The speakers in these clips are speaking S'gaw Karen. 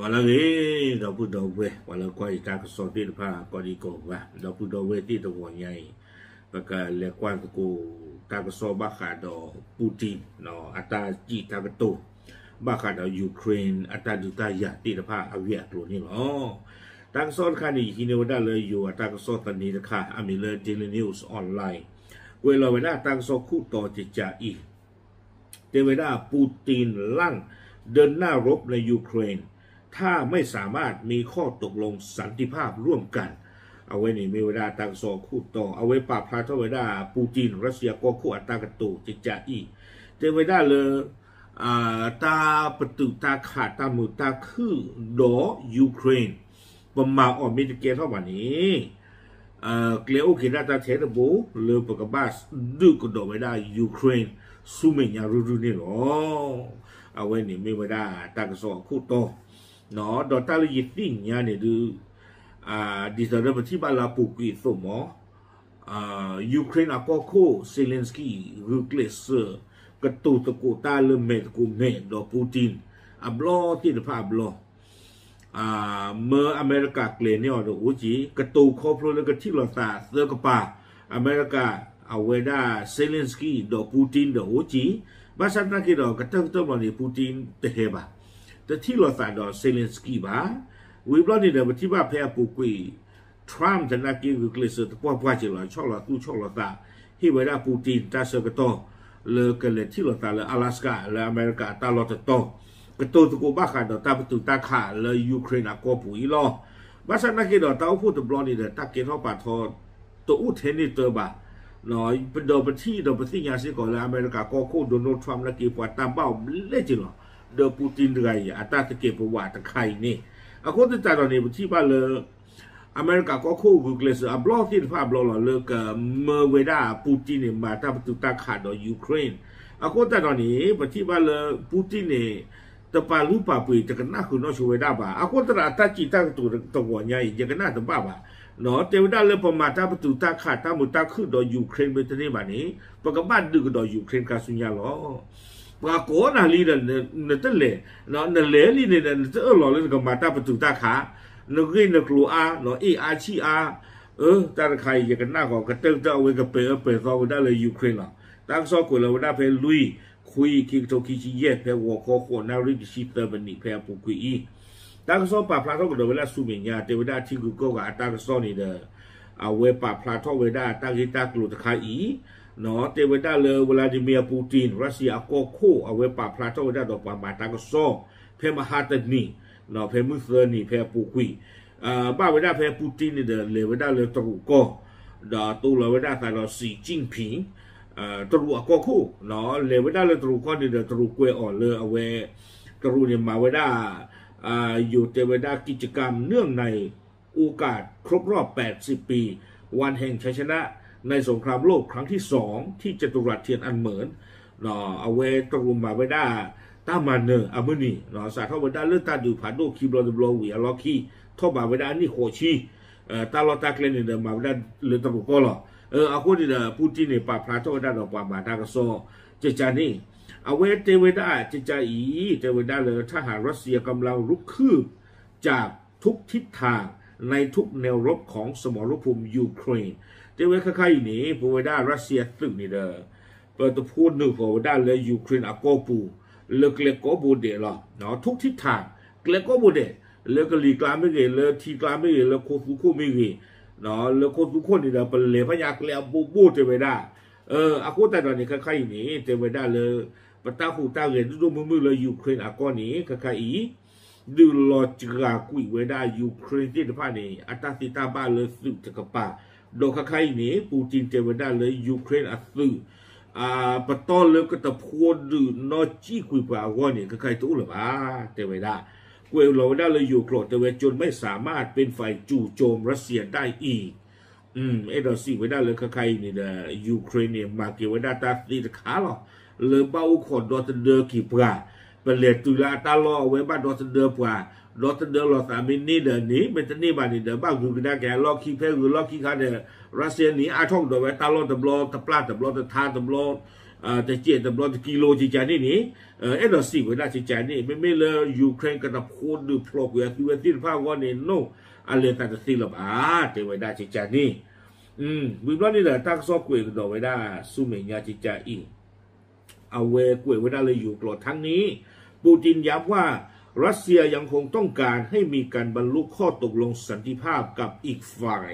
ပှၤလၢအဂ့ၤ ဒီပုၢ်ဒီဝဲၢ် ပှၤလၢကွၢ်ယတၢ်ကစီၣ်သ့ၣ်တဖၣ် ကိးဒံကိးဂၤ ဒီပုၢ်ဒီဝဲၢ်သ့ၣ်တဂီၤညါအံၤ ပကလဲၤကွၢ်သကိး တၢ်ကစီၣ်ဘၣ်ဃးဒီး Putin အတၢ်စံးတၢ်ကတိၤ ဘၣ်ဃးဒီး Ukraine အတၢ်ဒုးတၢ်ယၤသ့ၣ်တဖၣ်အဂ့ၢ်အကျိၤန့ၣ်လီၤ. တၢ်ကစီၣ်တခါန့ၣ် ယဟံးန့ၢ်ဝဲဒၣ်လၢယိၤအတၢ်ကစီၣ်သန့တခါ အမံၤလၢ Daily News Online ကွဲးလီၤဝဲဒၣ်တၢ်ကစီၣ်ခိၣ်တီကကးအံၤ တဲဝဲဒၣ် Putin လန့် เดินหน้ารบในยูเครน ถ้าไม่สามารถมีข้อตกลงสันติภาพร่วมกัน အဝဲန့ၣ်မ့ၢ်ဝဲဒၣ်တၢ်ကစီၣ်အခိၣ်တီ အဝဲပာ်ဖျါထီၣ်ဝဲဒၣ် Putin ရၢၡစံယါကီၢ်ခိၣ်အတၢ်ကတိၤကကးအံၤ တဲဝဲဒၣ်လၢ တၢ်ပတုာ်တၢ်ခးတၢ်မုာ်တၢ်ခုၣ်ဒီး Ukraine ပမၤအီၤမ့ၢ်တကဲထီၣ်ဘၣ်န့ၣ် ကျဲအိၣ်က့ၤဒၣ်တၢ်ထဲတဘိ လၢပကဘၣ်ဒုးကဒီးဝဲဒၣ် Ukraine ဆူမဲာ်ညါရုၢ်ရုၢ်န့ၣ်လီၤ. အဝဲန့ၣ်မ့ၢ်ဝဲဒၣ်တၢ်ကစီၣ်အခိၣ်တီ ဒီးတၢ်လၢယသ့ၣ်ညါန့ၣ်ဒုး ဒ်သိးလၢပထံၣ်ဘၣ်လၢအပူၤကွံာ်အသိးမး Ukraine အကီၢ်ခိၣ် Zelensky ဂုာ်ကျဲးစၢး ကတိၤသကိးတၢ်လၢမဲာ်သကိးမဲာ်ဒီး Putin အဘျီသ့ၣ်တဖၣ်အဘျီ မၢအမဲရကၤကျဲၤန့ၢ်အီၤဒီးအိၣ်က့ၤ ကတိၤခီဖျိလၢကထံၣ်လိာ်သးသၢကပၤ အမဲရကၤ အဝဲဒၣ် Zelensky ဒီး Putin ဒီးအိၣ်က့ၤ ဘၣ်ဆၣ်သနာ်က့ဒီး ကတၢၢ်ကတၢၢ်ဘျီန့ၣ် Putin တဟဲဘၣ် တထံၣ်လိာ်သးဒီး Zelensky ဘၣ်. ဝံၤဘျီန့ၣ်ဒီး ပထံၣ်ဘၣ်ဖဲအပူၤကွံာ် Trump သနာ်က့ဂုာ်ကျဲးစၢးတပှၢ်ပှၢ်က့ၤလီၤ ဆီၣ်လီၤသူၣ်ဆီၣ်လီၤသး ဟ့ၣ်ဝဲဒၣ် Putin တၢ်ဆၢကတီၢ် လၢကလဲၤထံၣ်လိာ်သးလၢ Alaska လၢအမဲရကၤအတၢ်လီၢ်တတီၤ ကတိၤသကိးဘၣ်ဃးဒီးတၢ်ပတုာ်တၢ်ခးလၢ Ukraine အကီၢ်ပူၤအံၤလီၤ. ဘၣ်ဆၣ်သနာ်က့ဒီး တၢ်အိၣ်ဖှိၣ်တဘျီန့ၣ်ဒီး တၢ်ကဲထီၣ်ပာ်ထီၣ် တအိၣ်ထဲန့ၣ်တၢဘၣ် ဒီးပထံၣ်ဒီးပသ့ၣ်ညါစ့ၢ်ကီးလၢအမဲရကၤကီၢ်ခိၣ် Donald Trump သနာ်က့ ပှၤတၢ်ဘၣ်အီၤဘျဲၣ်က့ၤလီၤ ဒီး Putin တဂၤအံၤ အတၢ်သကဲးပဝးတခါအံၤန့ၣ် အဃိသတးဒီးန့ၣ် ပထံၣ်ဘၣ်လၢ အမဲရကၤကီၢ်ခိၣ်ဂုာ်ကျဲးစၢးအဘျီသ့ၣ်တဖၣ်အဘျီလီၤ လၢကမၢဝဲဒၣ် Putin န့ၣ် မၤတၢ်ပတုာ်တၢ်ခးဒီး Ukraine အဃိသတးဒီးန့ၣ် ပထံၣ်ဘၣ်လၢ Putin န့ၣ် တပာ်လုၢ်ပာ်ပှ့ၤ တကနၣ်ဃုာ်နီၣ်ဆိဝဲဒၣ်ဘၣ်. အဃိသတးဒီး အတၢ်စံးတၢ်ကတိၤတဂီၤညါအံၤ ယကနၣ်တဘၣ်ဘၣ်. တဲဝဲဒၣ်လၢပမၤတၢ်ပတုာ်တၢ်ခးတၢ်မုာ်တၢ်ခုၣ်ဒီး Ukraine မ့ၢ်တန့ၢ်ဘၣ်န့ၣ် ပကဘၣ်ဒုးကဒီး Ukraine ခါဆူညါလီၤ. ပှၤကိးနၤလံဒီး နတလဲၤ, နလဲၤလံန့ၣ်ဒီး နတအၢၣ်လီၤလၢနကမၤတၢ်ပတုာ်တၢ်ခး, နဂ့ၢ်နကျိၤအါ, အ့ၣ်အါဆံၣ်အါ, အၢ တၢ်တခါအံၤ ယကနၣ်ဃီၤ ကတၢၢ်ကတၢၢ်အဝဲကပဲာ်အၢပဲာ်သီဝဲဒၣ်လၢ Ukraine လီၤ. တၢ်ကစီၣ်ကွဲးလီၤဝဲဒၣ်ဖဲလွံၢ် ခွံ ခံကထိခံဆံယဲၢ် ဖဲဂီၤခီဃိးနၣ်ရံၣ်တဆံသၢမံးနံး ဖဲအပူၤကွံာ်အံၤ တၢ်ကစီၣ်ပာ်ဖျါထီၣ်ကဒီးဝဲဒၣ်ဆူမဲာ်ညါ တဲဝဲဒၣ်ထံဂုၤကီၢ်ဂၤအတၢ်ကစီၣ်န့ၣ်ဒီး အဝဲပာ်ဖျါထီၣ်ဝဲဒၣ်တၢ်ဂ့ၢ်တၢ်ကျိၤတခါအံၤ တဲဝဲဒၣ်လၢ Vladimir Putin ရၢၡစံယါအကီၢ်ခိၣ် အဝဲပာ်ဖျါထီၣ်ဝဲဒၣ်ဒီးပှၤမၤတၢ်ကစီၣ် ဖဲမဟါတနံၤ ဖဲမုၢ်သၢနံၤ ဖဲအပူၤကွံာ် ဘၣ်ဝဲဒၣ်ဖဲ Putin န့ၣ်ဒီး လဲၤဝဲဒၣ်လၢတရူးကီၢ် ဒီးတိလီၤဝဲဒၣ်အသးဒီး Xi Jinping တရူးအကီၢ်ခိၣ် လဲၤဝဲဒၣ်လၢတရူးကီၢ်န့ၣ်ဒီး တရူးကွဲးအီၤလၢအဝဲ တရူးန့ၣ်မၤဝဲဒၣ် ယိၤတဲဝဲဒၣ် กิจกรรมเนื่องในโอกาสครบรอบแปดสิบปี วันแห่งชัยชนะในสงครามโลกครั้งที่สองที่จตุรัสเทียนอันเหมิน အဝဲတရူးမၤဝဲဒၣ် တၢ်မၤနၢၤအမုၢ်နံၤ စးထီၣ်ဝဲဒၣ်လၢတၢ်ဒုးဖးဒိၣ်ခံဘျီတဘျီဝံၤအလီၢ်ခံ ထီၣ်ဘးဝဲဒၣ်အနံၣ်ဃိးဆံ တၢ်လီၢ်တၢ်ကျဲန့ၣ်ဒီး မၤဝဲဒၣ်လၢတရူးကီၢ်လီၤ. အဃိန့ၣ်ဒီး Putin န့ၣ် ပာ်ဖျါထီၣ်ဝဲဒၣ်ဒီးပှၤမၤတၢ်ကစီၣ် ကကန့ၣ် အဝဲတဲဝဲဒၣ် ကကအံၤ တဲဝဲဒၣ်လၢ ทหารรัสเซียกำลังรุกคืบจากทุกทิศทางในทุกแนวรบของสมรภูมิยูเครน တဲဝဲခါခါအံၤန့ၣ် ပဝဲဒၣ် Russia သုးန့ၣ်ဒီး ပတဖိနုာ်ဃီၤဝဲဒၣ်လၢ Ukraine အကီၢ်ပူၤ လၢကျဲကိးဘိဒဲးလီၤ. ထုၣ်ထံထၣ် ကျဲကိးဘိဒဲး လၢကလံၤကျါမ့ၢ်ဂ့ၤ လၢထံကျါမ့ၢ်ဂ့ၤ လၢခိသူခိၣ်မ့ၢ်ဂ့ၤ လၢခိသူခိၣ်န့ၣ်ဒီး ပလဲၤဖဲညါကျဲအဘိဘိတဲဝဲဒၣ် အဃိသတးဒီးန့ၣ် ခါခါအံၤန့ၣ် တဲဝဲဒၣ်လၢ ပတၢ်ဟူးတၢ်ဂဲၤဒိၣ်ဒိၣ်မုၢ်မုၢ်လၢ Ukraine အကီၢ်န့ၣ် ခါခါအံၤ ဒုးလီၤစှၤကွံာ်ဝဲဒၣ် Ukraine သ့ၣ်တဖၣ်န့ၣ် အတၢ်သ့တၢ်ဘၣ်လၢသုးတကပၤ ဒီးခါခါအံၤန့ၣ် Putin တဲဝဲဒၣ်လၢ Ukraine အသုး ပတီၢ်လၢကတဖိဒုးနီၢ်ကံၣ်ကွံာ်ပှၤအဂီၢ်န့ၣ် ခါခါအံၤတအိၣ်လၢၤဘၣ် တဲဝဲဒၣ် ကွဲးလီၤဝဲဒၣ်လၢယိၤကျိာ် တဲဝဲ จนไม่สามารถเป็นฝ่ายจู่โจมรัสเซียได้อีก အဲၣ်ဒိးစံးဝဲဒၣ်လၢခါခါအံၤန့ၣ်ဒီး Ukraine န့ၣ် မၤက့ၤဝဲဒၣ်တၢ်သ့တခါလီၤ. လၢဘၣ်အိၣ်ခိးဒီသဒၢက့ၤပှၤ, ပလဲၤတုၤလၢအတၢ်လီၢ်အဝဲဘၣ်ဒီသဒၢပှၤ, ဒီသဒၢလီၤသးမ့ၢ်န့ၢ်ဒီးန့ၣ် မ့ၢ်တန့ၢ်ဘၣ်န့ၣ်ဒီး ဘၣ်ဂုၤကဒါက့ၤအလီၢ်ခံ ဖဲဂုၤလီၢ်ခံခါဒီး Russia န့ၣ် အါထီၣ်ကဒီးဝဲတၢ်လီၢ်တဘျီတပျၢ်တဘျီတထါတဘျီ တစဲးတဘျီတကံလိၤကကန့ၣ်န့ၣ်, အဲၣ်ဒိးစံးဝဲဒၣ်ကကန့ၣ် မ့မ့ၢ်လၢ Ukraine ကနၢ်ဖိဒုးဖျိးကွံာ်အသုဝဲသ့ၣ်တဖၣ်အဂီၢ်န့ၣ် no, အလဲၤသးတသ့လၢၤဘၣ်, တဲဝဲဒၣ်ကကန့ၣ်. ဝံၤဘျီန့ၣ်ဒီး တၢ်ကစီၣ်ကွဲးကဒီးဝဲဒၣ်ဆူမဲာ်ညါကကအံၤ အဝဲကွဲးဝဲဒၣ်လၢယိၤကျိာ်ထါန့ၣ်, Putin ย้ำว่ารัสเซียยังคงต้องการให้มีการบรรลุข้อตกลงสันติภาพกับอีกฝ่าย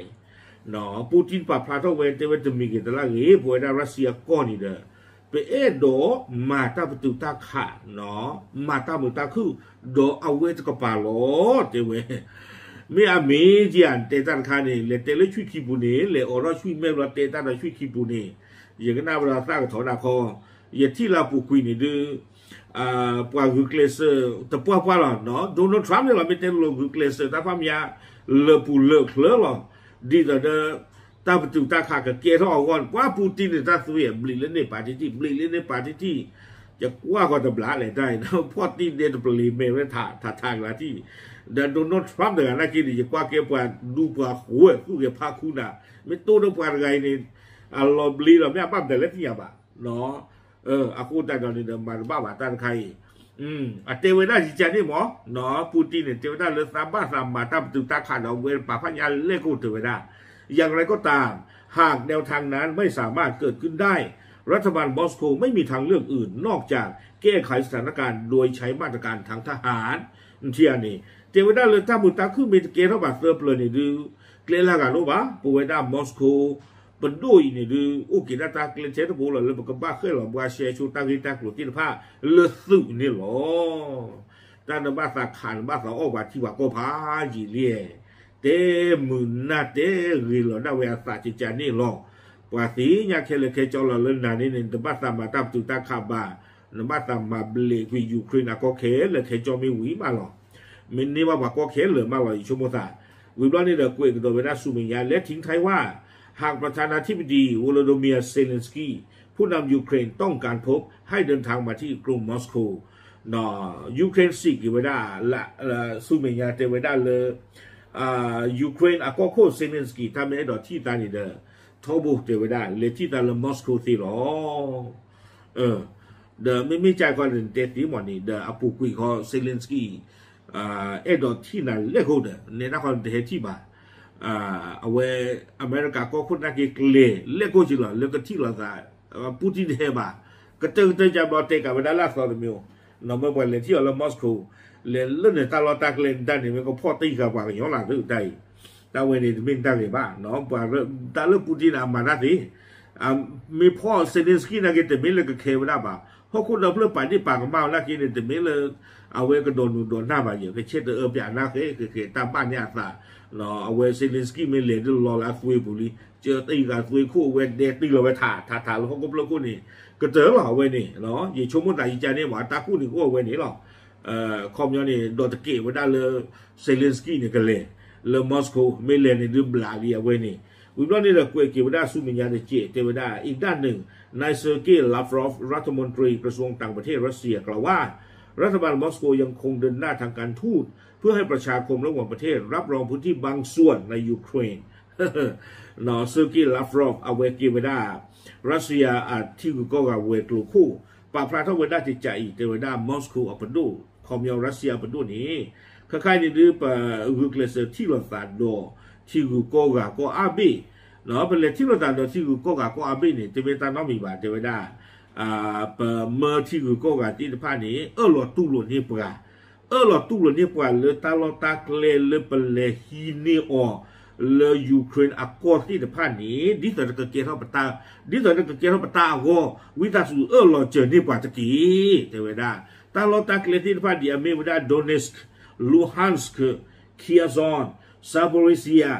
Putin ပာ်ဖျါထီၣ်ဝဲတဲဝဲတမံၤဂ့ၤတလါဂ့ၤ ပဝဲဒၣ် Russia ကီၢ်န့ၣ်ဒီး ပအဲၣ်ဒိးမၤတၢ်ပတုာ်တၢ်ခး, မၤတၢ်မုာ်တၢ်ခုၣ်, ဒီးအဝဲတကပၤလီၤ တဲဝဲ မ့ၢ်အမ့ၢ်ကယၤ နတဲတၢ်တခါန့ၣ် လဲၤတဲလၢဆွံခံပူၤန့ၣ် လဲၤအိးထီၣ်ဆွံမဲာ်ဘျီတဲတၢ်ဒီးဆွံခံပူၤန့ၣ်, ယကနၣ်ဝဲဒီးသၣ်ကထီနၤခီ, ယထံၣ်လၢအပူၤကွံာ်န့ၣ်ဒုး ပှၤဂုာ်ကျဲးစၢးတပှၢ်ပှၢ်လီၤ, Donald Trump န့ၣ်လီၤ မ့ၢ်တဲလိၤဂုာ်ကျဲးစၢးတၢ်ဖးမံၤညါ လၢပူၤလၢချၢလီၤ, ဒ်သိးဒီး တၢ်ပတုာ်တၢ်ခးကကဲထီၣ်အဂီၢ် ပှၤ Putin န့ၣ်တၢ်သွံၣ် ဘျံးလၢန့ၣ်ပာ်တံၢ်တံၢ် ဘျံးလၢန့ၣ်ပာ်တံၢ်တံၢ်, ယကွၢ်ဃီၤတဘျီလဲၣ်တၢ်အံၤ ဖီၣ်တံၢ်ဒဲတပလ့ၤမဲာ်ဝဲထးထးကလါတံၢ်, ဒီး Donald Trump တဂၤနာ်က့န့ၣ် ယကွၢ်ကဲပှၤဒူပှၤဃိၤသူၣ်ဂဲၤဖးခူနၤ, မ့ၢ်တိၢ်ဒီးပှၤတဂၤအံၤန့ၣ် အလီၤဘျ့လီၤ မ့ၢ်အဘၣ်မတၤလဲၣ်သ့ၣ်ညါဘၣ် အဃိသတးဒီးန့ၣ်ဒီး မၤတဘၣ်ဘၣ်တၢ်တခါအံၤ, အတဲဝဲဒၣ်ယကန့ၣ်မး, Putin န့ၣ် တဲဝဲဒၣ်လၢသးဘၣ်သးမၤတၢ်ပတုာ်တၢ်ခးဒီးဝဲပာ်ဖးညါလဲၣ်ကိၣ်တဲဝဲဒၣ်, อย่างไรก็ตาม หากแนวทางนั้นไม่สามารถเกิดขึ้นได้ รัฐบาลมอสโกไม่มีทางเลือกอื่นนอกจากแก้ไขสถานการณ์โดยใช้มาตรการทางทหาร ထံၣ်ဧါန့ၣ် တဲဝဲဒၣ်လၢတၢ်မုာ်တၢ်ခုၣ်မ့ၢ်တကဲထီၣ်ဘၣ်သၢပျၢၤန့ၣ်ဒုး ကျဲလၢဂၤလိၣ်ဘၣ် ပဝဲဒၣ် Moscow ပဒိၣ်အံၤန့ၣ်ဒုး အိၣ်က့ၤဒၣ်တၢ်ကျဲထဲတဘိလီၤ လၢပကဘၣ်ဃဲၣ်လီၤဘှါရှဲဆိတၢ်ဂ့ၢ်တၢ်ကျိၤသ့ၣ်တဖၣ်လၢသုးန့ၣ်လီၤ. တၢ်နဘၣ်သးခးနဘၣ်သးအီၣ်ပှၤထံပှၤကီၢ်ဖးယံာ်လံ, တဲမုာ်နၢ်တဲဂ့ၤလီၤဒၣ်ဝဲအသးကကန့ၣ်လီၤ. ပှၤသ့ၣ်ညါခဲလၢာ်ခဲဆ့လီၤလၢနၤန့ၣ်န့ၣ် နတဘၣ်သးမၤတၢ်ပတုာ်တၢ်ခးဘၣ်, နဘၣ်သးမၤဘျဲးကွံာ် Ukraine အကီၢ်ခဲလၢာ်ခဲဆ့မ့ၢ်ဝံၤမးလီၤ. မ့ၢ်န့ၢ်ဘၣ်ပှၤကီၢ်ခဲလၢာ်မးလီၤ ယဆိကမိၣ်သး, ဝံၤဘျီန့ၣ်ဒီးကွဲးကဒီးဝဲဒၣ်ဆူမဲာ်ညါ และทิ้งท้ายว่า หากประธานาธิบดี Volodymyr Zelensky ผู้นำยูเครนต้องการพบ ให้เดินทางมาที่กรุงมอสโก Ukraine စံးက့ၤဝဲဒၣ် ဆူမဲာ်ညါတဲဝဲဒၣ်လၢ Ukraine အကီၢ်ခိၣ် Zelensky တၢ်မ့ၢ်အဲၣ်ဒိးထံၣ်သးန့ၣ်ဒီး ထီဘိတဲဝဲဒၣ် လဲၤထံၣ်သးလၢ Moscow သ့လီၤ. ဒီးမ့မ့ၢ်ကခီန့ၣ် နတဲသ့မးန့ၣ် ဒီးအပူၤကွံာ်ခီ Zelensky အဲၣ်ဒိးထံၣ်နၤလဲၣ်ခိၣ်ဒီး နဲဒၣ်ခီနတဟဲထံၣ်ဘၣ်. အဝဲ အမဲရကၤကီၢ်ခိၣ်နာ်က့ကျဲၤလဲၣ်ခိၣ်က့လီၤ လၢကထံၣ်လိာ်သး Putin တဟဲဘၣ်. ကတၢၢ်ကတၢၢ်ကဘျီတဲကးဝဲဒၣ်လၢအသီတမံၤ, နီၢ်မၢပှၤလဲၤထံၣ်အီၤလၢ Moscow လဲၤလၢန့ၣ်တၢ်လီၢ်တၢ်ကျဲန့ၣ် တၢ်န့ၣ်မ့ၢ်ကဖီၣ်တံၢ်ဃာ်ပှၤကညီလၢသုးတၢ်အံၤ, တၢ်ဝဲန့ၣ်တမ့ၢ်တၢ်ဂ့ၤဘၣ်. ပှၤတၢ်လၢ Putin န့ၣ် အမၤတၢ်သ့ မ့ၢ်ဖီၣ် Zelensky နာ်က့ တမ့ၢ်လၢကခဲဝဲဒၣ်ဘၣ်. ဟီၣ်ခိၣ်ဒီဖျၢၣ်ပာ်ဒ့ၣ်ပာ်ကမၣ်ဝဲနာ်က့န့ၣ် တမ့ၢ်လၢ အဝဲကဒိးနုာ်ဒိးနၢ်ဘၣ်ယဲ ကဆဲးတအၢပၠးနၢ်ဃဲဃဲဃဲ တၢ်ဘၣ်န့ၢ်အသး. အဝဲ Zelensky မ့ၢ်လဲၤဒ်လီၤလၢအသွံပူၤလံ ကတံၢ်ဃာ်သွံခိၣ်အဝဲဒဲတံၢ်လီၤဝဲထးထးထးလၢဟီၣ်ခိၣ်ဖျၢၣ်ခိၣ်န့ၣ် ကတၢၢ်လီၤအဝဲန့ၣ် ယဆိကမိၣ်သးယကန့ၣ်မး တၢ်ကူၣ်န့ၣ်ကအိၣ်အဝဲန့ၣ်လီၤ. ခီပညီန့ၣ် ဒီးတကဲးဝဲဒၣ်လၢ Zelensky န့ၣ်ကလဲၤ လၢ Moscow မ့ၢ်လဲၤန့ၣ်ဒုးဘျးလံအဝဲန့ၣ်. ဝံၤဘျီန့ၣ်ဒီးကွဲးက့ၤဝဲဒၣ်ဆူမဲာ်ညါတကဲးတဲဝဲဒၣ် อีกด้านหนึ่ง นาย Sergei Lavrov รัฐมนตรีกระทรวงต่างประเทศรัสเซียกล่าวว่ารัฐบาลมอสโกยังคงเดินหน้าทางการทูตเพื่อให้ประชาคมระหว่างประเทศรับรองพื้นที่บางส่วนในยูเครน နီၢ် Sergei Lavrov အဝဲက့ၤဝဲဒၣ် Russia အထံဂုၤကီၢ်ဂၤဝဲၤကျိၤခိၣ် ပာ်ဖျါထီၣ်ဝဲဒၣ်တကးအံၤ တဲဝဲဒၣ် Moscow အပဒိၣ် ခီပညီ Russia အပဒိၣ်န့ၣ် ခဲခါအံၤန့ၣ်ဒုး ပဂုာ်ကျဲးစၢးထံၣ်လိာ်သးဒီးထံဂုၤကီၢ်ဂၤကီၢ်အါဘ့ၣ်, ပလဲၤထံၣ်လိာ်သးဒီးထံဂုၤကီၢ်ဂၤကီၢ်အါဘ့ၣ်န့ၣ် တမ့ၢ်တၢ်နီတမံၤဘၣ် တဲဝဲဒၣ် ပမၢထံဂုၤကီၢ်ဂၤသ့ၣ်တဖၣ်န့ၣ် အၢၣ်လီၤတူၢ်လိာ်န့ၢ်ပှၤ, အၢၣ်လီၤတူၢ်လိာ်န့ၢ်ပှၤလၢတၢ်လီၢ်တၢ်ကျဲလၢပလဲၤဟံးန့ၢ်အီၤ လၢ Ukraine အကီၢ်သ့ၣ်တဖၣ်န့ၣ် ဒ်သိးကကဲထီၣ်ပတၢ်, ဒ်သိးကကဲထီၣ်ပတၢ်အဂီၢ် ဝံသးစူၤအၢၣ်လီၤစၢၤန့ၢ်ပှၤတက့ၢ် တဲဝဲဒၣ်. တၢ်လီၢ်တၢ်ကျဲသ့ၣ်တဖၣ်ဒ်အမ့ၢ်ဝဲဒၣ် Donetsk, Luhansk, Kherson, Zaporizhzhia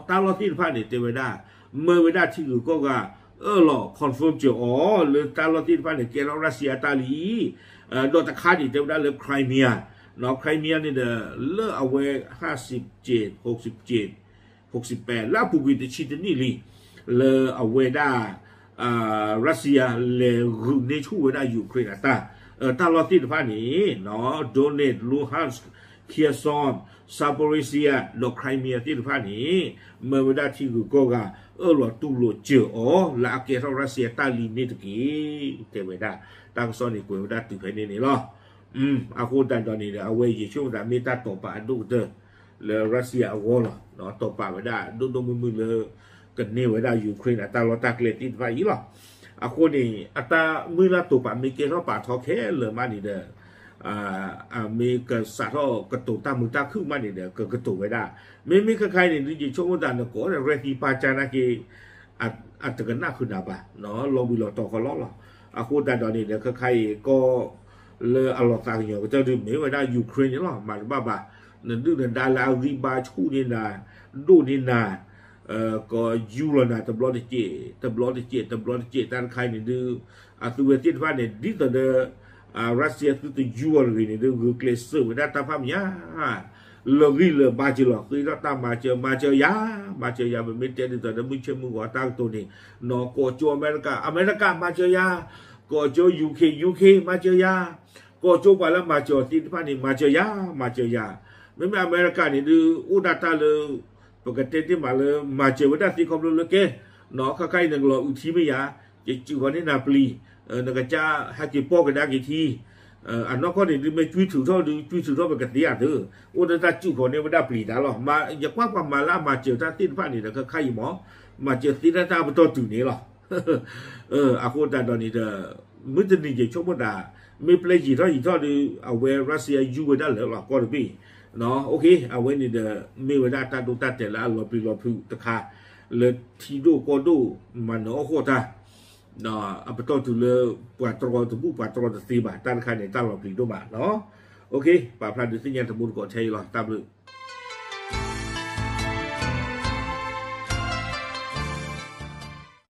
တၢ်လီၢ်သ့ၣ်တဖၣ်န့ၣ် တဲဝဲဒၣ် မၢဝဲဒၣ်ထံဂုၤကီၢ်ဂၤ အၢၣ်လီၤ confirm စၢၤအီၤ လၢတၢ်လီၢ်သ့ၣ်တဖၣ်န့ၣ် ကဲထီၣ် Russia အတၢ်လံ. ဒီးတခါန့ၣ် တဲဝဲဒၣ်လၢ Crimea, Crimea န့ၣ်ဒီး လၢအဝဲ ဟးစံးက့း ဟိးစံးက့း ဟိးစံးပဲ လၢအပူၤကွံာ်တဆံတနံၣ်လံ လၢအဝဲဒၣ် Russia လဲၤဂုာ်န့ၢ်ဆူၣ်ဝဲဒၣ် Ukraine အတၢ်, တၢ်လီၢ်သ့ၣ်တဖၣ်န့ၣ် Donetsk, Luhansk, Kherson, Zaporizhzhia ဒီး Crimea သ့ၣ်တဖၣ်န့ၣ် မၢဝဲဒၣ်ထံဂုၤကီၢ်ဂၤ အၢၣ်လီၤတူၢ်လိာ်စၢၤအီၤ လၢအကဲထီၣ် Russia တၢ်လံၤန့ၣ်တက့ၢ် တဲဝဲဒၣ်. တၢ်ကစီၣ်န့ၣ်ကွဲးဝဲဒၣ်တုၤဖဲန့ၣ်န့ၣ်လီၤ. အဃိသတးဒီးန့ၣ်ဒီး အဝဲယဆိကမိၣ်သးမ့ၢ်တၢ်တိာ်ပာ်အဒိၣ်ကတၢၢ် လၢ Russia အဂီၢ်လီၤ. တိာ်ပာ်ဝဲဒၣ်ဒိၣ်ဒိၣ်မုၢ်မုၢ်လၢ ကန့ၢ်ဝဲဒၣ် Ukraine အတၢ်လီၢ်တၢ်ကျဲသ့ၣ်တဖၣ်အံၤလီၤ. အဃိန့ၣ် အတၢ်မုၢ်လၢ်တိာ်ပာ်မ့ၢ်ကဲထီၣ်ပာ်ထီခဲလၢာ်မးန့ၣ်ဒီး အမ့ၢ်ကစးထီၣ်ကတိၤတၢ်မုာ်တၢ်ခုၣ်မးန့ၣ်ဒီး ကကတိၤဝဲဒၣ်. မ့မ့ၢ်ခဲခါအံၤန့ၣ် ဒုးယဆိကမိၣ်သးနကိးဒီး ရဲၣ်သံပၢ်ကၠၢ်နာ်က့ အတကနၣ်ဃုာ်နၤဘၣ်, လီၤဘှံးလီၤတီၤခီလီၤလီၤ. အဃိသတးဒီးန့ၣ်ဒီး ခဲခါအံၤကီၢ်လၢအလီၤသးကညီၤကတၢၢ်ဒုးမ့ၢ်ဝဲဒၣ် Ukraine န့ၣ်လီၤ. မၤတဘၣ်ဘၣ်, နဒုၣ်နဒါလၢအဂံၢ်ဘါဆူၣ်န့ၢ်နၤ, ဒိၣ်န့ၢ်နၤ, ကယူၢ်လီၤနၤတဘျီတစဲး, တဘျီတစဲး, တဘျီတစဲး, တၢ်တခါအံၤန့ၣ်ဒုး အသုဝဲသ့ၣ်တဖၣ်န့ၣ် ဒ်သိးဒီး Russia သုတယူၢ်အီၤတဂ့ၤန့ၣ်ဒုး ဂုာ်ကျဲးစၢးဝဲဒၣ်တၢ်ဖးမံၤဧါ လၢဂံၢ်လၢဘါစၢၤလီၤ. ဃ့ထီၣ်တၢ်မၤစၢၤ, မၤစၢၤယၤ, မၤစၢၤယၤ, ပမ့ၢ်တဲဒ်သိးဒီးမုၢ်ဆ့ၣ်မုၢ်ဂီၤတၢ်ကတိၤန့ၣ်, နီၢ်ကိးကၠိအမဲရကၤ, အမဲရကၤမၤစၢၤယၤ, ကိးကၠိ UK, UK မၤစၢၤယၤ, ကိးကၠိပှၤလၢမၤစၢၤအီၤသ့ၣ်တဖၣ်န့ၣ် မၤစၢၤယၤ, မၤစၢၤယၤ. မ့မ့ၢ်အမဲရကၤန့ၣ်ဒုး အိၣ်ဒၣ်တၢ်လၢ ပကတဲတ့ၢ်မးလၢ မၤစၢၤဝဲဒၣ်သ့ခီဖျိလၢကဲ, နီၢ်ခါခါအံၤနကလီၤအုးထံမ့ၢ်ယၤ, ယစုးဃီၤန့ၢ်နၤပျံၤ, နကစၢ်ဟဲက့ၤပီၢ်ကဒါက့ၤထံ အနီၢ်ကီၢ်န့ၣ်ဒုးမ့ၢ်ကွံထုးထီၣ်ဒုး ကွံထုးထီၣ်ပကသ့ဧါသၢ, အိၣ်ဒၣ်တၢ်စုးဃီၤန့ၢ်ဝဲဒၣ်ပျံၤတၢ်လီၤ. ယကွၢ်ပှၤမၤလၢအမၤစၢၤတၢ်သ့ၣ်တဖၣ်န့ၣ်ဒီး ခဲခါအံၤမး, မၤစၢၤသ့တၢ်တၢ်ပတီၢ်တုၤန့ၣ်လီၤ. အဃိသတးဒီးန့ၣ်ဒီး မုၢ်တနံၤယဆိကမိၣ်သး မ့ၢ်ပျဲယံာ်ထီၣ်ယံာ်ထီၣ်ဒီး အဝဲ Russia ယူၢ်ဝဲဒၣ်လၢလီၤကီၢ်တဘ့ၣ်, အဝဲန့ၣ်ဒီး မ့ၢ်ဝဲဒၣ်တၢ်ဒိတၢ်တဲာ်လၢအလီၤပျံၤလီၤဖုးတခါ လၢထံဒိၣ်ကီၢ်ဒိၣ် မၤနၢၤအီၣ်ဃီၣ်တၢ် အပတီၢ်တုၤလၢ ပှၤတြီတဘူၣ်ပှၤတြီတသ့ဘၣ် တၢ်တခါန့ၣ် တၢ်လီၤပျံၤဒိၣ်မးလီၤ. ပာ်ဖျါဒုးသ့ၣ်ညါတမူတကိးထဲအံၤလီၤ. တၢ်ဘျုး